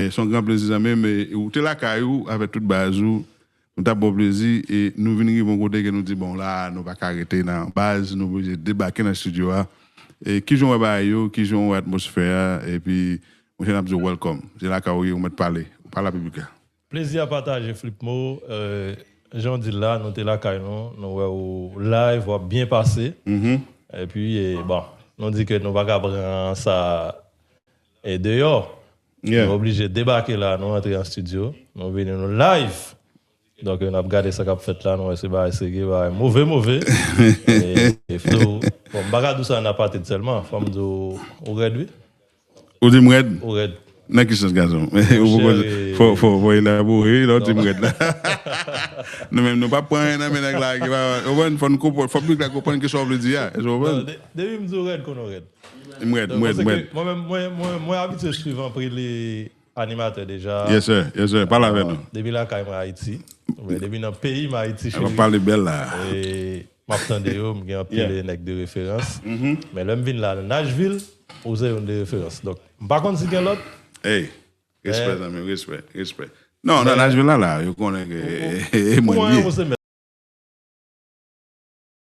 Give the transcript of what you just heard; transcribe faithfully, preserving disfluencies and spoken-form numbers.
E se yon gran plezi zanmi m, e ou te lakay ou avèk tout baz ou. Nou t ap ba w plezi e nou vin rive yon kote ke nou di, bon, la, nou pa ka rete nan baz, nou oblije debake nan estidyo a. E kijan w wè bagay yo, kijan w wè atmosfè a, epi, monchè, n ap di w welcome. Se lakay ou ye, ou mèt pale. Pale a piblik la. Plezi a pataje, Flipmo. Euh, jan w di l la, nou te lakay nou, nou wè w live, w ap byen pase. Epi, e, bon, nou di ke nou pa ka pran sa e deyò. Nou oblije debake la, nou rantre an estidyo, nou vini, nou live. Donk, n ap gade sa k ap fèt la, nou wè se bagay serye, bagay move, move. E, e, Flo, bon, m pa ka di w sa nan patid sèlman, fò m di w, ou rèd, wi. Ou di m rèd? Ou rèd. Nan ki sans, gason? Ou poko, fò, fò, fò elabore, wi, lè w di m rèd la. Nou menm, nou p ap pran anyen nan men nèg la, ki pa, ou konprann, fò n konprann, fò piblik la konprann ki sa w vle di a. Èske w konprann? Non, de-, depi m di w rèd, konnen w rèd. M rèd, m rèd, m rèd. Mwen menm, mwen, mwen, mwen abitye swiv anpil animatè deja. Yes, sir. Yes, sir. Pale avè nou. Depi lakay mwen Ayiti. Oubyen depi nan peyi m Ayiti, cheri. Pale bèl la. E m ap tande yo, m gen anpil nèg de referans. Men lè m vin la, nan Nashville, ou se youn de referans. Donk, m pa konn si gen lòt. Hey, respè, zanmi, respè, respè. Non, nan Nashville la, la, yo konnen ke e mwen li ye.